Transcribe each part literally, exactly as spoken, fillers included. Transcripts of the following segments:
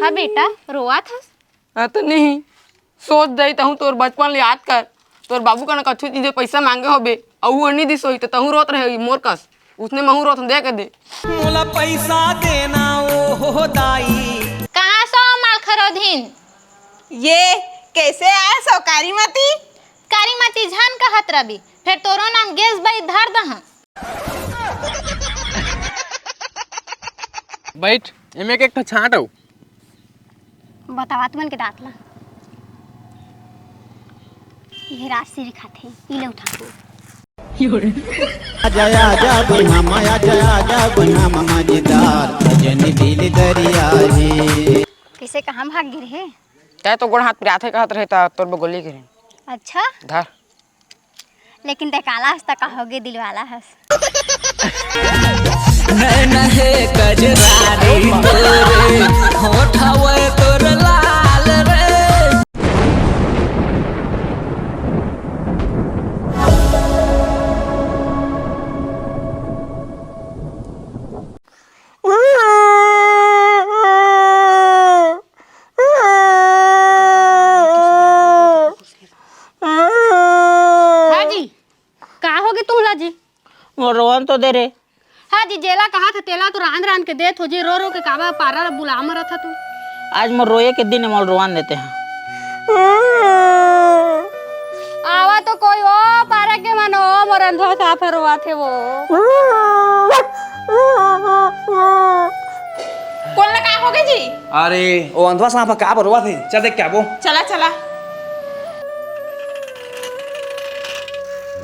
हाँ बेटा, रोवत हस? हाँ तो नहीं, सोच दई तहूँ तोर बचपन ले याद कर, तोर बाबू कना कछु चीज पैसा मांगे होबे, अउ वो नहीं दिस होही, त तहूँ रोत रहे होही मोर कस, उसने महूँ रोत दे के दे। मोला पैसा देना ओ हो दाई। कहाँ सो माल खरोधिन? ये कैसे आए सो कारीमती? कारीमती झन कहत रबी, फेर तोरो नाम गेस बई धर दहा। बैठ, एमे के एक ठो छांट अउ। बतावा तुमन के दांत ला। ये राजश्री खाथे, ई ले उठा। आजा, आजा, बइहा मा, आजा, आजा, बइहा मा, मजेदार, सजनी दिल दरिया हे। कैसे कहाँ भाग गिर हे? तै तो गोड़ हाथ पिराथे कहत रहे, त तोर बगोली गिरे। अच्छा? धर। लेकिन तै काला हस, त का होगे, दिलवाला हस। नैन हे कजरारी तोरे, होठ हवय तोर लाल रे। हाँ जी, का होगे तुमला जी? मोर रोवन तो दे रे। हाँ जी, जेला कहा था तेला तो रांध रांध के देत हो जी, रो रो के काबा पारा ला बुला मरत था तू। आज मोर रोए के दिन हे, मोर रोवन देते हैं। आवा तो कोई ओ पारा के मन ओ मोर अंधवा साफ रोवा थे वो। कोन ला का होगे जी? अरे, ओ अंधवा सांप ह का बरोवत हे? चल देख के आबो। चला, चला।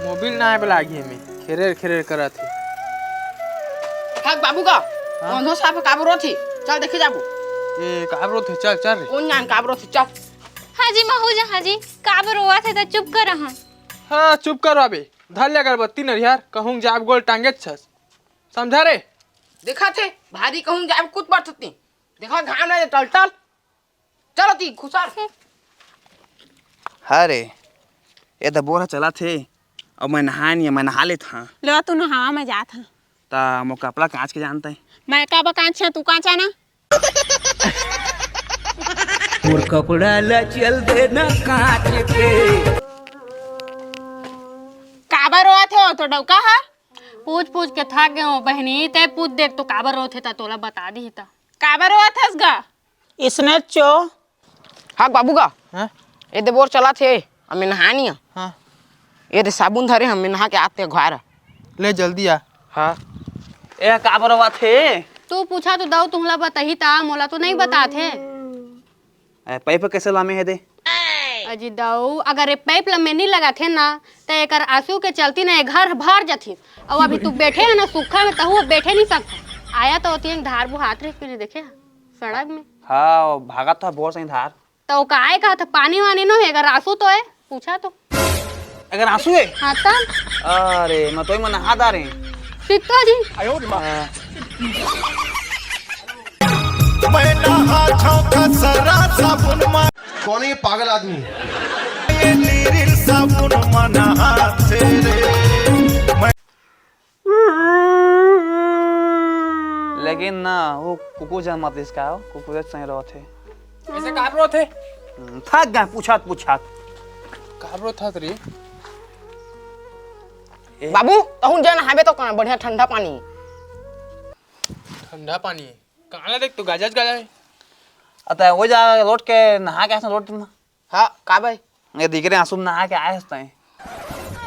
मोबिल ना आए वाला आगी एमे, खेरेर खेरेर करत हे। हक बाबू का, हाँ? ओ अंधवा सांप ह का बरोवत हे? चल देखे जाबो। ए, का बरोवत हे? चल, चल रे। कोन जान का बरोवत हे? चल। हाँ जी, महू जहाँ जी, का बरोवत हे त चुप कर रहा। हाँ, चुप कर अबे। धर ले अगरबत्ती नरियर, कहूँ जाब गोल टांगेच छस। समझा रे? देखा थे, भारी कहूँ जाब कुछ बात होती। देखा घाम ना टल टल। चलो ती खुसर। हाँ रे, ए दबोरा चला थे। अब मैं नहाए नहीं, मैं नहा लेत हाँ। लेवा तू नहावा, मैं जात हाँ। ता मो कपड़ा कांच के जानता है। मैं का बा कांच है, तू कांच आना। मोर कपड़ा ला चल देना कांच के। काबर रोवत हो तो डौका हा? पूछ पूछ के थक गए हो बहनी, ते पूछ देख तो काबर रोवत हे ता तोला बता दी ता। काबर रोवत हस गा? इसने चो। हाँ बाबू का। हाँ? ये दे बोर चला थे, हमें नहानी है। हाँ। ये दे साबुन धरे, हमें नहा के आते हैं घर। ले जल्दी आ। हाँ। ए, का बरवा थे? तू पूछा तो दऊ, तुमला बताही ता, मोला तो नहीं बता थे। ए, पाइप कैसे लामे है दे? अजी दऊ, अगर ये पाइप ला में नहीं लगा थे ना, तो एकर आंसू के चलती ना ये घर भर जाती। और अभी तू बैठे है ना सूखा में, तहु बैठे नहीं सकता। आया तो होती है धार बुहात रहे, फिर देखे सड़क में। हाँ, वो भागत था बोर सही धार। तो काय कहा था, पानी वानी नो है, अगर आंसू तो है, पूछा तो। अगर आंसू है? हाँ, तब? अरे, मैं तो ही मन हाथ आ रहे हैं। सीतो जी। हाँ। मैं नहा छौं खसरा साबुन मा। कौन है ये पागल आदमी? ये नीरिल साबुन मा नहाथे रे। मैं लेकिन ना, वो कुकुर जन मत इसका हो, कुकुर सही रहत है। ऐसे काबर रोत हे? हम्म, थक गए पूछत पूछत। काबर रोत हस रे? ए। बाबू, तहूँ जा नहाबे तो कहाँ, बढ़िया ठंडा पानी। ठंडा पानी? कहाँ ला देख, तू गाजा च गाजा है। अतः वो जा रोड के नहा के आसन रोड में। हाँ, का भाई? ये दिख रहे आंसू में नहा के आए हस तैं।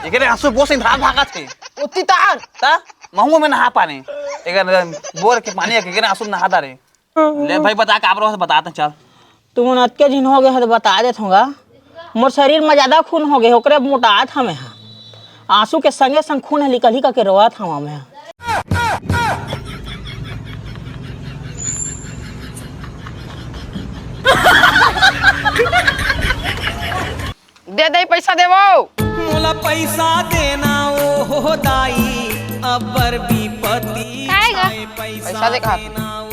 दिख रहे आंसू बहुत सही धार भागत है। उतनी तार? ता? महू में नहा पानी। एक बोर के पानी है, दिख रहे आंसू में नहा डारे। ले भाई, बता, का बरोवत हे, बता तो चल। तुमन अतके झिन हो गए हो तो बता देत होगा। मोर शरीर में ज्यादा खून हो गए, ओकरे मोटात हमें हा। आंसू के संगे संग खून ह निकलही कके रोवत हवं मैं। दे दे पैसा देवो। मोला पैसा देना ओ हो दाई, अब्बर विपत्ति काय गा? आए, पैसा पैसा दे कहा। देना ओ।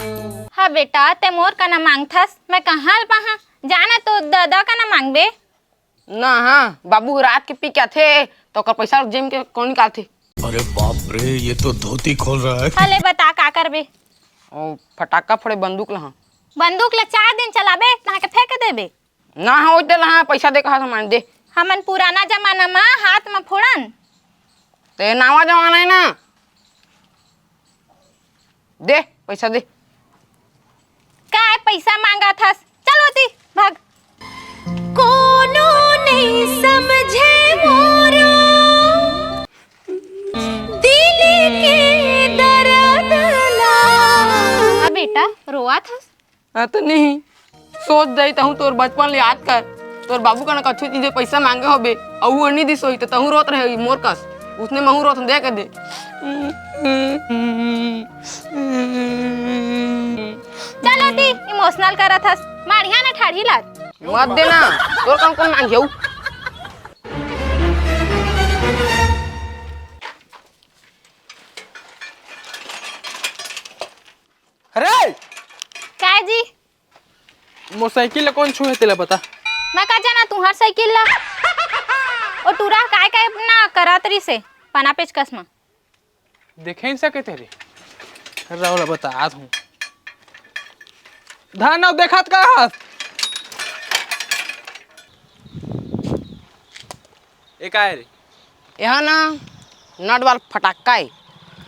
हाँ बेटा, ते मोर कना मांगथस, मैं कहाँ ले पाहा? जाना तो दादा कना मांगबे। ना हाँ, बाबू रात के पी के आथे, तो ओकर पैसा जेब के कौन निकालथे? अरे बाप रे, ये तो धोती खोल रहा है। अले बता का करबे? ओ, फटाका फोड़े बंदूक लहा। बंदूक ला चार दिन चलाबे, तहा के फेंक देबे। ना हो ते लहा, पैसा दे कहा सामान दे। हमन पुराना जमाना मा हाथ मा फोड़न। ते नवा जमाना है ना, दे पैसा दे। काय पैसा मांगत हस? चल ओती, भाग। कोनो नहीं समझे मोरो दिल के दर्द ला। आ बेटा, रोवत हस? हाँ तो नहीं, सोच दई तहूँ तोर बचपन ले याद कर। तोर बाबू कना कछु चीजे पैसा मांगे होबे, अउ वो नहीं दिस होही, तो तहूँ रोत रहे होही मोर कस। उसने महूँ रोत दे के दे। चल ओती, emotional करत हस, मारिहा ना ठाढ़ी लात। मत देना, तोर कन कोन मांगे हऊ? अरे! काय जी? मोर साइकिल ला कोन छुए तेला बता। मैं का जाना तुहार साइकिल ला? ओ टूरा काय काय ना करत रिसे पना पेचकस मा। देखे नहीं सके तेरे। राव ला बतात हूँ। धान अउ देखत का हस? ए काय रे? एहा ना नट वाला फटाका ए।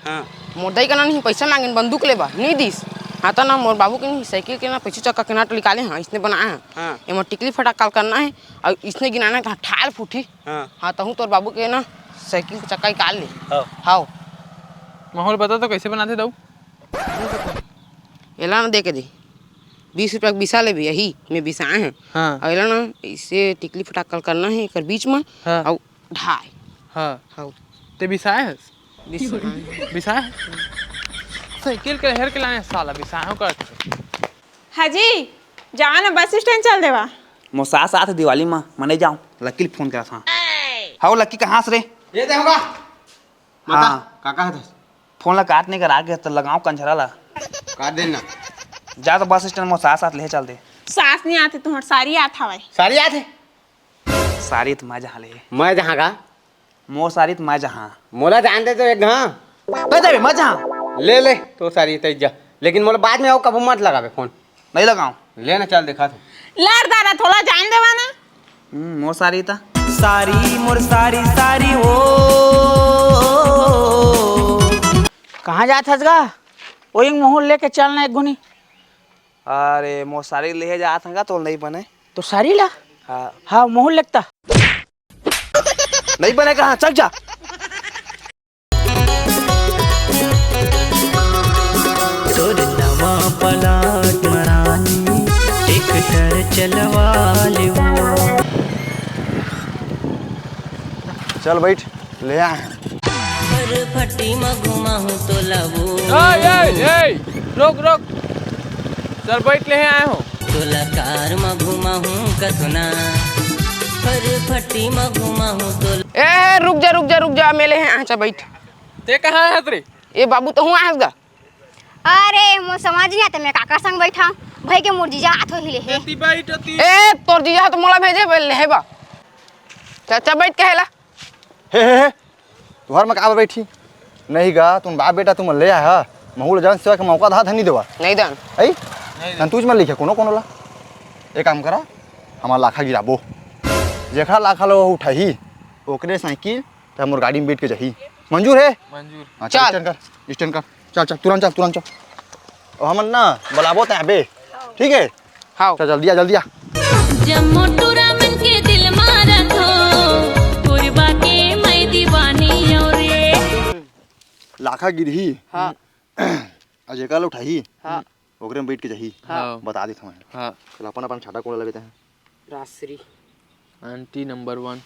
हाँ। मोर दाई कना नहीं पैसा मांगिन बंदूक लेबा, नहीं दिस। हाँ त ना मोर बाबू के नहीं साइकिल के ना पीछू चक्का के नट निकाले हाँ, इसने बनाए हाँ। हाँ। एमा टिकली फटाका करना है अउ इसने गिनाना है त ठाल फूटी। हाँ। हाँ तहूँ तोर बाबू के ना साइकिल के चक्का निकाल ले। हाँ। हाँ। माहौल बता तो कैसे बनाते दाऊ? एला ना दे के दे। बीस रुपया के बिसा लेबे, यही मैं बिसाए हैं। हाँ। अउ एला ना इसे टिकली फटाका करना है एकर बीच में। हाँ। अउ ढाई। हाँ। हाँ। ते बिसाए हस? बिसाए। बिसाए? साइकिल के हेर के लाने साला बिसाए हो कर। हाजी, जा ना बस स्टैंड चल देवा। मोर सास आत हे दिवाली मा, मैं नहीं जाऊँ। लकी ल फोन करा था। हाउ लकी कहाँ से रे? ये दे होगा। बता, हाँ। का कहत हस? फोन ला काट नहीं कर, आगे तो लगाओ कंझरा ला। काट देना। जा तो बस स्टैंड मोर सास आत ले चल दे। सास नहीं आते, तुम्हार सारी आत हवय। सारी आत हे? सारी तो मैं जहाँ ले। मैं जहाँ का? मोर सारी तो मैं जहाँ। मोला जान दे तो एक घा। तो देबे, मैं जहाँ। ले ले, तो सारी तै जा। लेकिन मोला बाद में आओ, कभू मत लगावे फोन। नहीं लगाऊं। ले ना, चल दिखा थे। लड़ दादा, थोड़ा जान देवा ना। हम्म, मोर सारी ता। सारी, मोर सारी, सारी, ओ। कहाँ जात हस गा? ओइंग मोहूल लेके चल ना एक घुनी। अरे, मोर सारी ले जात हंगा, तो नहीं बने। तो सारी ला? हाँ। हाँ, मोहूल लेकता। नहीं बने कहाँ, चल जा। तोर नवा प्लाट म रानी, ट्रैक्टर चलवा लेबो। चल बैठ, ले आए हैं। फर फटी म घुमाहूं तो लबू। ए, ए, ए, रोक, रोक। चल बैठ, ले आए हो। तोला कार म घुमाहूं कथुना, फर फटी म घुमाहूं तो ए, ए, रुक जा, रुक जा, रुक जा, मैं ले आए हैं, चल बैठ। ते कहाँ आहस रे? ए बाबू, तहूँ आहस गा? अरे, मोर समझ नहीं आते, मैं काकर संग बैठा? भाई के मोर जीजा आत होही ले हे। एती बैठ, एती। ए, तोर जीजा तो मोला भेजे, बोल ले हे बा। चाचा बैठ के हेला। हे, हे, हे, तुहर में काबर बैठी? नहीं गा, तुम बाप बेटा तुम ले आया है, महू ल जन सेवा के मौका धा धनी देवा। नहीं दन। आई? नहीं दन। संतोष मन लिखे कोनो कोनो ला। एक काम करा, हमार लाखा गिराबो। जेखा लाखा लो उठाही, ओकरे साइकिल त मोर गाड़ी में बैठ के जाही। मंजूर है? मंजूर। हाँ, चल, चल। Stand कर, stand कर। चल, चल, तुरंत चल, तुरंत चल। ओ, हमन ना बुलाबो तैं अबे, ठीक है? हाँ। चल, जल्दी आ, जल्दी आ। जब मोटू रामन के दिल मारत हो, कोई बाके मैं दीवानी हो रे। लाखा गिरही। हाँ। अउ जेकर उठाही, हाँ। ओकरे में बैठ के जाही। हाँ। बता देत हवं। हाँ। चल, अपन, अपन छाटा कोन लगे तैं? राजश्री। Aunty number one।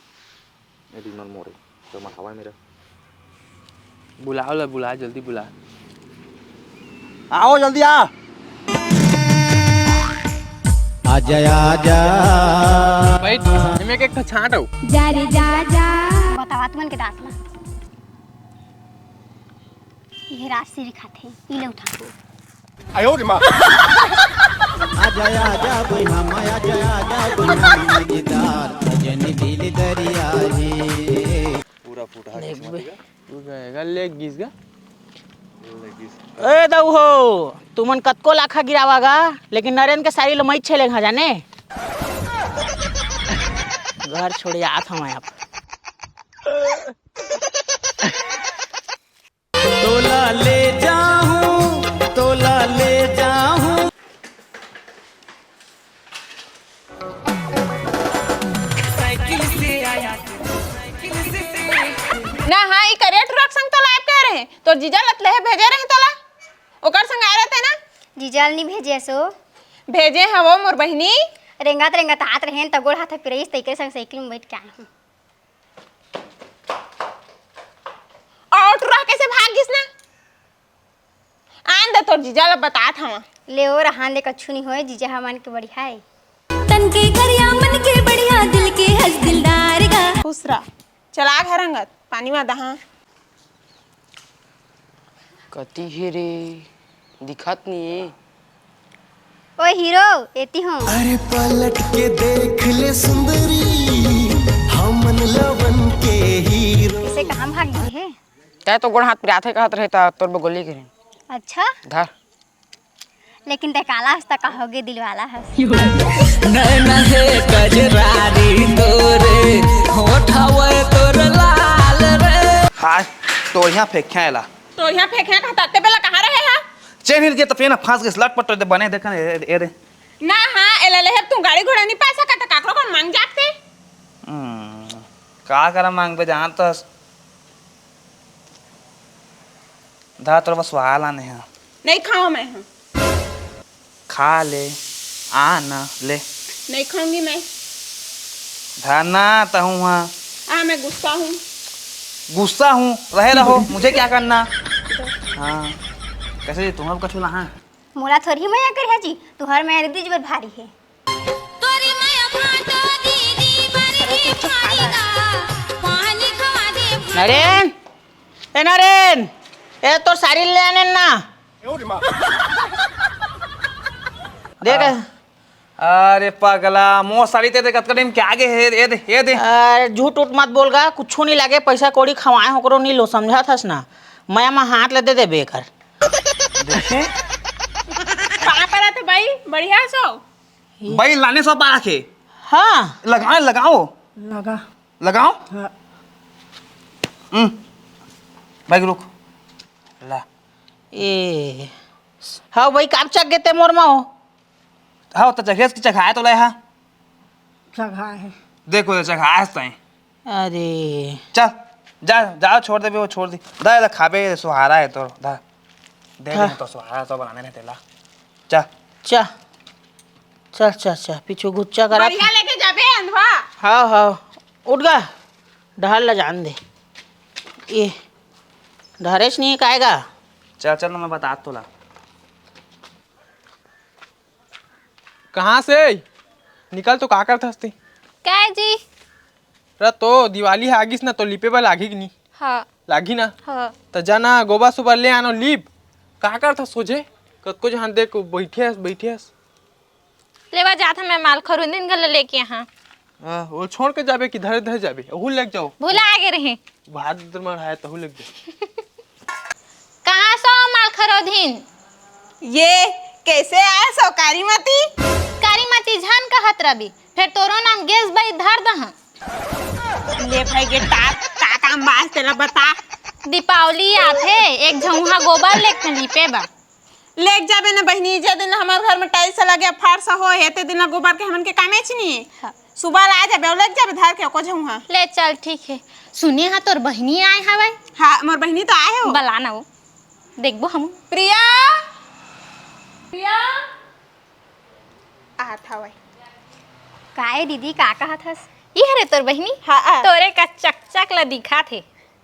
ए, दिमाग मोरे, तो मत हवा मेरा। बुलाओ ला, बुला, जल्दी बुला। आओ, जल्दी आ। आजा, आजा। बैठ, एमे के एक ठो छांट हो। जा रे, जा, जा। बतावा तुमन के दांत ला। ये राशि लिखाथे, ई ले उठा। आयो रे माँ। आजा, आजा, बइहा माँ, आजा, आजा, बइहा माँ, मजेदार सजन दिल दरिया हे। पूरा देख बे, तू जाएगा, ले गिस गा। ए दऊ हो, तुमन कतको लाखा गिरावा गा, लेकिन नरेन के सारी लो मई छेले हा जाने। घर छोड़े आत हूँ मैं अब। तोला ले जाहूं, तोला ले जाहूं। ना हाँ, ई करिया टुरा के संग तोला आए कहे रहे, तोर जीजा ल त लेहे भेजे रहे तोला, ओकर संग आए रहते ना। जीजा ल नी भेजे सो। भेजे हवो मोर बहिनी। रेंगत रेंगत आत रहेन त गोड़ हाथ पिराइस, तइके संग साइकिल में बैठ के आए हूँ। अउ टुरा कैसे भाग गिस ना? आन दे तोर जीजा ल बतात हवं। ले ओ रहान दे, कछु नी होय, जीजा हमन के बढ़िया हे। तन के करिया मन के बढ़िया, दिल के हस दिलदार गा। खुश रह। चला घर अंगत, पानी मा दहा। कती हे रे, दिखत नी हे। ओ हीरो, एती हूँ। अरे पलट के देख ले सुंदरी, हमन लवन के हीरो। इसे कहाँ भाग गए हे? तै तो गोड़ हाथ पिराथे कहत रहे त तोर बगोली करे। अच्छा। धर। लेकिन तै काला हस त का होगे, दिलवाला हस। नैना हे कजरारी तोरे, होठ हवे तोर लाल रे। हाय, तोरिया फेंक्या एला। तोरिया फेंक्या का ताते बेला कहाँ रहे हा? चेन हिल के त फेन फांस के लटपट दे बने देखन ए, ए रे। ना हाँ, एला लेहे तू गाड़ी घोड़ा नी पा सकत, काकरो कोन मांग जाते। हम्म, का करा मांगबे जान तो। धा तोर बस वाला नहीं है। नहीं खाओ मैं हूँ। खा ले, आ ना ले। नहीं खाऊंगी मैं। धा ना तहूँ हाँ। आ मैं गुस्सा हूँ। गुस्सा हूँ, रहे रहो, मुझे क्या करना। हाँ, कैसे जी तुम्हें कछु ला हाँ। मोला थोड़ी मया कर है जी, तुहर मया दीदी जी बर भारी है। तोरी मया भाटो दीदी बर ही भारी गा, पानी खवा दे। नरेन, ए नरेन, ए तोर सारी ले आने ना। देख। अरे पगला, मोर साड़ी ते देख, कतका टाइम के आगे हे, ये दे, ये दे। अरे झूठ उठ मत बोल गा, कुछो नहीं लागे, पैसा कौड़ी खवाए होकरो नहीं लो, समझा थस ना, मैं मा हाथ ले दे देबे एकर। देखे? कहाँ पर आते भाई, बढ़िया सो? भाई लाने सो पा के। हाँ। लगाओ, लगाओ। लगा। लगाओ। हाँ। हम्म। भाई रुक। ला। ए। हाँ भाई, काब चक गेते मोर मा हो? हाँ, तो चघेस की चघाए तो ले हा। चघाए है। देखो, ये चघाए हस ताई। अरे। चल, जा, जा, छोड़ दे बे, वो छोड़ दे। दा, एला खाबे, सुहारा है तोर, दा। दे हाँ। दे, तो सुहारा तो बनाने रहते ला। चल। चल। चल, चल, चल, पीछू घुच्चा करा। बढ़िया लेके जाबे, अंधवा। हाँ, हाँ। उठ गा। डहर ला जान दे। ये। डहरेच नहीं काएगा। चल, चल, मैं बता तोला। कहाँ से? निकल तो का करत हस ते? काय जी? रा तो दिवाली ह आगिस ना, तो लिपे बर लागही कि नी? हाँ। लागही ना? हाँ। त जा ना, गोबर सोबर ले आनो, लीप। का करत हस सोझे? कतको जहान देख, बइठे हस, बइठे हस। लेवा जात हन, मैं माल खरोंदिन घला लेके यहाँ। हाँ, वो छोड़ के जाबे कि धरे धरे जाबे? ओहू लेके जाओ। भुला गे रहे। भात मढ़ाए तहू लेके जाओ। कहाँ सो माल खरोधिन? ये कैसे आए सो कारीमती? कारीमती झन कहत रबी, फेर तोरो नाम गेस बाई धर दहा। ले भाई गे तात, का काम बास तेला बता। दीपावली आथे, एक झउहा गोबर लेके लिपे बा। लेके जाबे ना बहिनी, जे दिन हमर घर में टाइल्स लगे, फर्श हो हे, ते दिन ला गोबर के हमन के कामेच नी। हाँ। सुबह ला जाबे, अउ लेके जाबे धर के एको झउहा। ले चल, ठीक हे। सुने हा, तोर बहिनी आए हवय। हाँ, मोर बहिनी तो आए हो। बला ना वो, देखबो हम। प्रिया, प्रिया, आत हवय। काय दीदी, का कहत हस? ये हरे तोर बहिनी। हाँ, आ। तोरे का चकचक ला दिखात हे।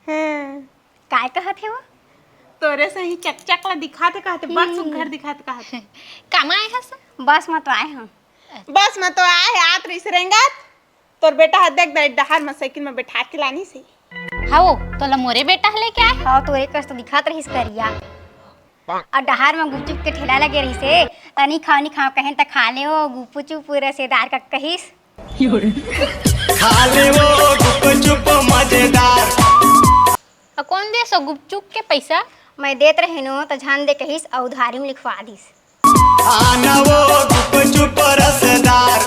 हाँ। काय कहत हे वो? तोरे सही चकचक ला दिखात हे कहत हे, बड़ हम्म। सुग्घर दिखात हे कहत हे। कामा आए हस? बस म तो आए हंव। बस म तो आए हे, आत रहिस रेंगत। तोर बेटा ह देख दे डहार म साइकिल म बैठा के लानिस हे। हव, तोला मोरे बेटा ह लेके आए? हव, तोरे कस तो दिखात रहिस करिया। अउ डहार म गुपचुप के ठेला लगे रहिस हे, त नी खाव, नी खाव कहेन त खा ले वो गुपचुप रसेदार का कहिस। खा ले वो गुपचुप मजेदार। अउ कोन देस ओ गुपचुप के पइसा? मैं देत रहेंव त झन दे कहिस अउ उधारी म लिखवा दिस। आना वो गुपचुप रसदार।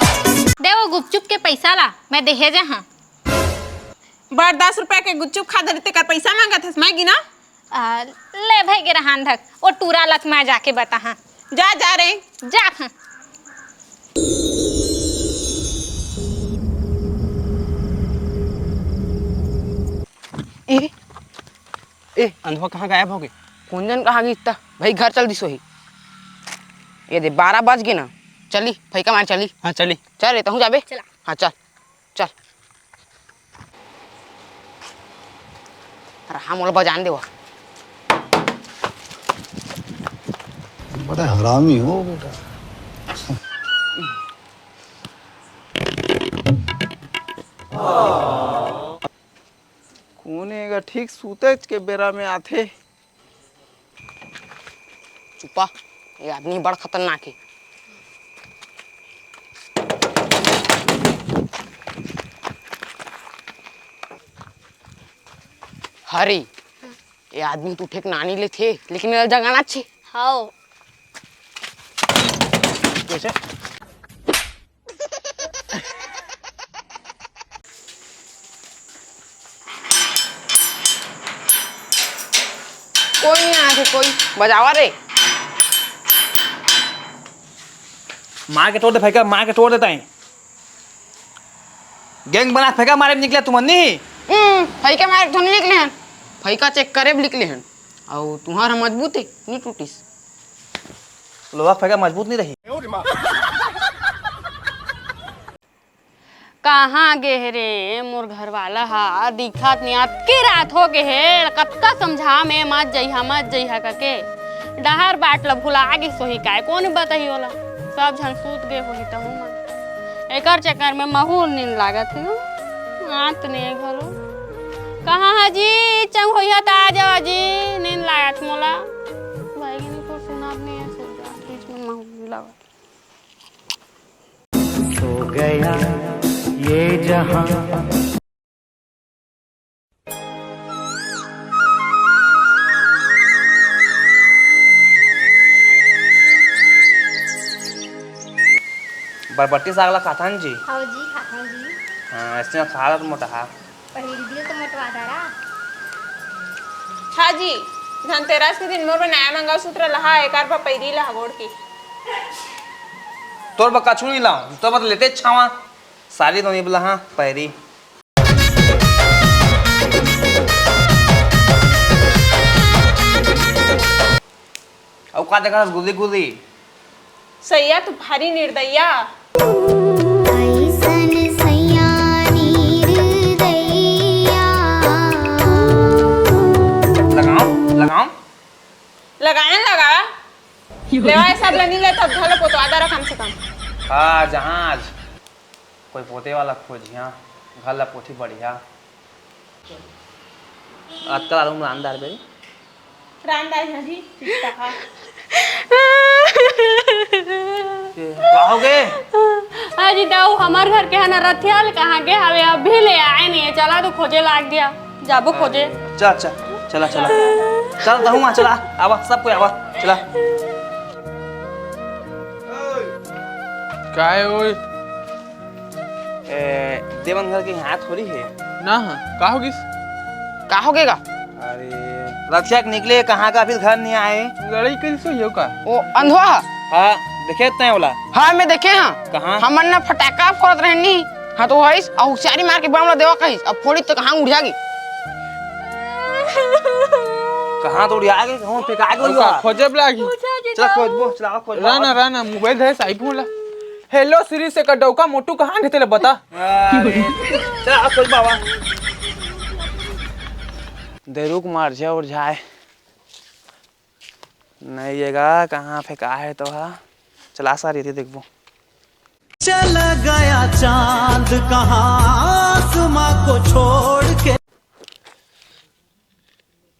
दे वो गुपचुप के पइसा ला, मैं देहे जाहूं। बड़ दस रुपया के गुपचुप खा डरे तेकर पइसा मांगत हस, मैं गिनंव? आ, ले भई गे रहन दे, ओ टूरा ल त मैं जाके बताहूं। जा, जा रे। जा हूं। ए, ए, अंधवा कहाँ गायब होगे? कोन जन कहाँ गिस त? भई घर चल दिस होही। ए दे, बारह बज गे ना। चली, फइका मार चली। हाँ, चली। चल रे, तहूँ जाबे? चला। हाँ, चल। चल। रहा, मोला बजान देवा। बड़ा हरामी हो बेटा। कोन ए गा, ठीक सुतत के बेरा में आथे। चुपा, ये आदमी बड़ खतरनाक हे। हरी, ये आदमी तो उठे के नानी लेथे, लेकिन एला जगाना अच्छी। हाव। कैसे? कोई नहीं आथे, कोई बजावा रे। मार के तोड़ दे फइका, मार के तोड़ देता है। गैंग बना फइका मारे निकले तुमन नी। हम्म, फइका मारे तो नहीं निकले हन, फइका चेक करे भी निकले हन। अउ तुहार मजबूत है, नहीं टूटिस। लोहा के फइका मजबूत नहीं रही। कहाँ गे हे रे मोर घरवाला हा? दिखत नहीं, अतकी रात हो गे हे, कतका समझा में मत जइहा, मत जइहा कके। डहर बाट ल भुला गे सोही काय, कोन बताही ओला? सब झन सूत गे होही तहूँ मन। एकर चक्कर में महूर नींद लागत हे। आत नहीं घलो। कहाँ हा जी? चंग होइहा त आ जावा जी, नींद लागत मोला। भाई के नहीं तो सुनात नहीं है, सो जा, बीच में महूर नींद लागत। सो गया ये जहां। बरबट्टी साग ला खाथन जी। हव जी, खाथन जी। हाँ, अइसने खा ला त मोटा हा। पहिली दियो तो मोटवा दारा। हाँ जी, धनतेरस के दिन मोर बर नया मंगलसूत्र लहा, एकर बर पैरी लहा गोड़ के। तोर बर कछु नहीं लाऊं, तोर बर तो लेते छावा। सारी तो नहीं बोला हाँ, पैरी। अउ का देखत हस गुदी गुदी? सैया तो भारी निर्दयिया। अइसन सैया निर्दयिया। लगाओ, लगाओ। लगायन लगा। लेवा, ये सब ल नी ले, तब घर ल पोतवा दरा कम से कम। हाँ, जहाज। कोई पोते वाला खोजिया, घर ला पोती बढ़िया। आजकल आलू में रांद डार बे। रांद डार है जी, किस्ता का। ये, का हो गे? अजी दाऊ, हमर घर के है ना, रथियाल कहाँ गे हवे, अभी ले आए नहीं है। चला तो खोजे लाग गया, जाबो खोजे। चल, चल, चला, चला। चल, तहूँ आ, चला, आवा, सब कोई आवा, चला। काय ओए? ए, देवन घर के यहाँ थोड़ी है। ना हाँ, का हो गिस? का हो गेगा? अरे, रथिया के निकले, कहाँ का अभी घर नहीं आए। लड़ाई करिस हो का? ओ अंधवा? हाँ, देखे तैं ओला? हाँ, मैं देखे हाँ। कहाँ? हमन ना फटाका फोड़त रहन नी। हाँ तो वहीस, अउ हुसियारी मार के बम ला देवा कहिस, अब फोड़ी तो कहाँ उड़ जागी। कहाँ तो उड़ जागी, कहाँ फेंका गे अउ हुआ? का खोजे लागी। चला खोजबो, चला खोजबो। राना, राना, मोबाइल धरे साई फोन ला। हेलो सिरी से का डौका मोटू कहाँ गे तेला बता। अरे, चला खोजबो आवा। दे रुक मार जा और जाए। नहीं ये गा, कहाँ फेंका है तो हा? चला सारी रे देखबो। चला गया चांद कहाँ आसमां को छोड़ के।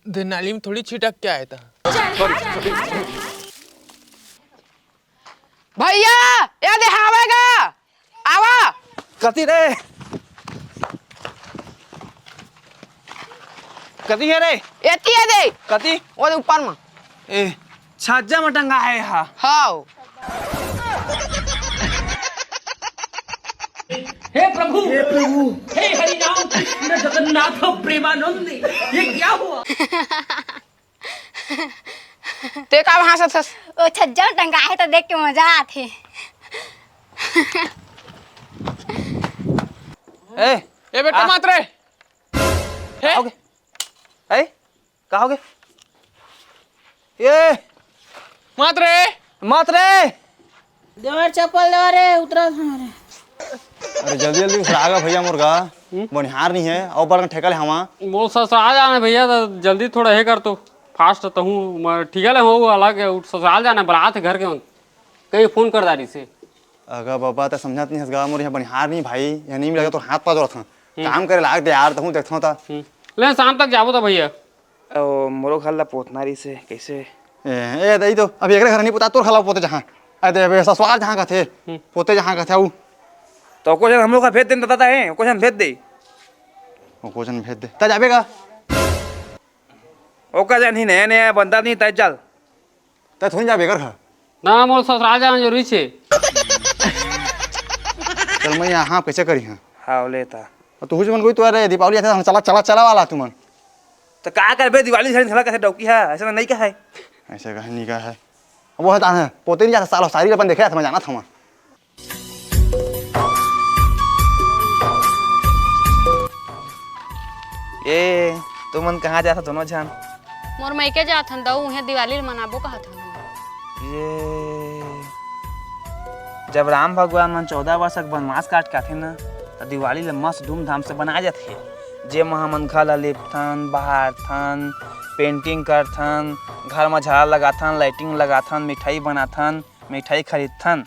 दे नाली में थोड़ी छिटक के आए था। भैया, ये दे हावेगा। आवा। कति रे? कति हे रे? एती हे दे। कति? वो दे ऊपर म। ए, छज्जा म टंगा हे हा। हाव। हे प्रभु, हे प्रभु, हे हरि राम कृष्ण जगन्नाथ प्रेमानंद, ये क्या हुआ? ते का हंसत हस? ओ छज्जा म टंगा हे त देख के मजा आथे। ए, ए बेटा, आ। मात रे। हे? का होगे? ए? का होगे? ए! मात रे। मात रे। देवर चप्पल देवर रे, उतरा था रे। अरे जल्दी जल्दी उतरा गा भैया मोर गा। हम्म? बनिहार नहीं है, अउ बड़ ठेका ले हवा। मोर ससुराल जाना है भैया, त जल्दी थोड़ा हे कर तो, fast तो हूँ, मैं ठेका ले हूँ, अलग है, उठ ससुराल जाना है, बरात है घर के, कहीं फोन कर दारी से। अगा बाबा, त समझत नहीं हस गा, मोर यहाँ बनिहार नहीं भाई, यहाँ नहीं मिलेगा, तोर हाथ पाँव जोड़त हूँ। हम्म। काम करे लाग दे यार, तहूँ देखथों त। हम्म। ले, शाम तक जाबो त भैया। ओ, मोरो घर ला पोतना रहिसे, कइसे? ए, ए, दई तो, अभी एकरे घर नहीं पोता, तोर घर ला पोते जहाँ। ए, दे, अबे, ससुराल जहाँ कथे, हम्म। पोते जहाँ कथे, आऊ। त ओको झन हम लोग का भेज दे, दादा हे, ओको झन भेज दे। ओको झन भेज दे। त जाबे का? ओका झन ही नया नया बंदा नहीं, तय चल। त थोड़ी जाबे कर घर। ना, मोर ससुराल जाना जरूरी छे। चल, मैं यहाँ कइसे करी हाँ? हाँ, लेता। अउ तू हुच मन कोई तो, अरे, दीपावली आथे, हम चला, चला, चला वाला तुमन। त का करबे, दिवाली झन घला कथे डौकी है, ऐसा नहीं कहे। ऐसे कहे नहीं कहे। अब वो है, ताने, पोते नहीं जाता, सालो, सारी अपन देखे, मैं जाना था वहाँ। ए, तुमन कहाँ जाथा दोनों झन? मोर मइके जाथन दऊ, उहें दिवाली ल मनाबो कहत हन। ये जब राम भगवान मन चौदह वर्ष के वनवास काट के आथे न, त दिवाली ल मस्त धूमधाम से बनाए जाथे। जेमा हमन घर ल लेपथन, बहारथन, painting करथन, घर म झालर लगाथन, lighting लगाथन, मिठाई बनाथन, मिठाई खरीदथन।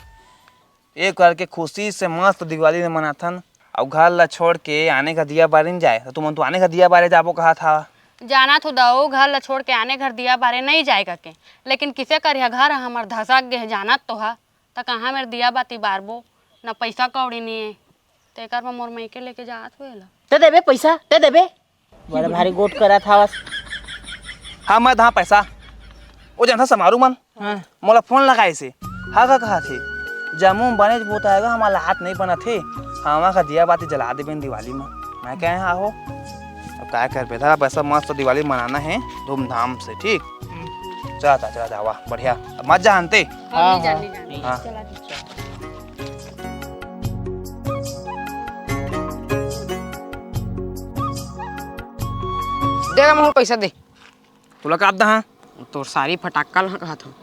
ए करके खुशी से मस्त दिवाली ल मनाथन। अउ घर ल छोड़ के आने घर दिया बारे नइ जाए, त तुमन तो आने घर दिया बारे जाबो कहत हव। जाना तो दऊ, घर ल छोड़ के आने घर दिया बारे नइ जाए कके, लेकिन किसे करिहा, घर ह हमर धसक गे हे, जानत तो ह, त कहाँ मेर दिया बाती बारबो, न पइसा कौड़ी नइ हे, तेकर म मोर मइके लेके जात हों एला। ते देबे पइसा, ते देबे। बड़ा भारी गोठ करत हवस। हाँ, मैं दहा पैसा। ओ जानथा समारू मन, हाँ। मोला फोन लगाइस हे। हाँ, का कहत हे? जम्मो बनेच पोताय गा, हमर ला हाथ नइ बनत हे। हमर का दिया बाती जला देबे न दिवाली म। मैं कहे, हाँ हो। अब काय करबे, धरा पैसा मस्त दिवाली मनाना हे, धूमधाम से, ठीक? हम्म। चला ता, चला ता, वाह, बढ़िया। अब मत जा हन ते। हाँ, हाँ, नहीं जान, हाँ। नहीं जान। हाँ। चला ता। दे गा मोर पैसा दे। तोला का दहा? तोर सारी फटाक्का ल कहत हूँ।